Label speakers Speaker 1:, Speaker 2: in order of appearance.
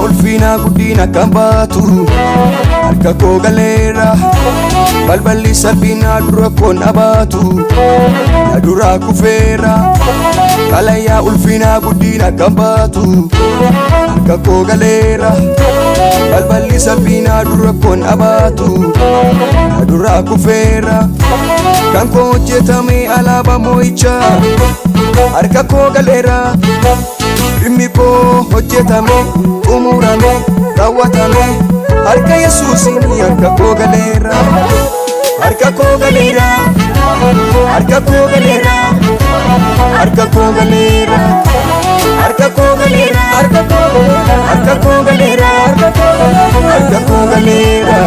Speaker 1: Ulfinaa guddina kan baatu harka koo galeera. Balballi salphinaa dura koon dhabaatu na duraa kufeera. Xalayaa ulfinaa guddina kan baatu harka koo galeera. Balballi salphinaa dura koon dhabaatu na duraa kufeera. Kan koo hojjetame alaabaa moo'ichaa harka koo galeera. Dhimmi koo hojjetame, xumurame, raawwatame, harka Yesuusiin harka koo galeera. Harka koo galeera. Harka koo galeera. Harka koo galeera. Harka koo galeera. Harka koo galeera. Harka koo galeera. Harka koo galeera.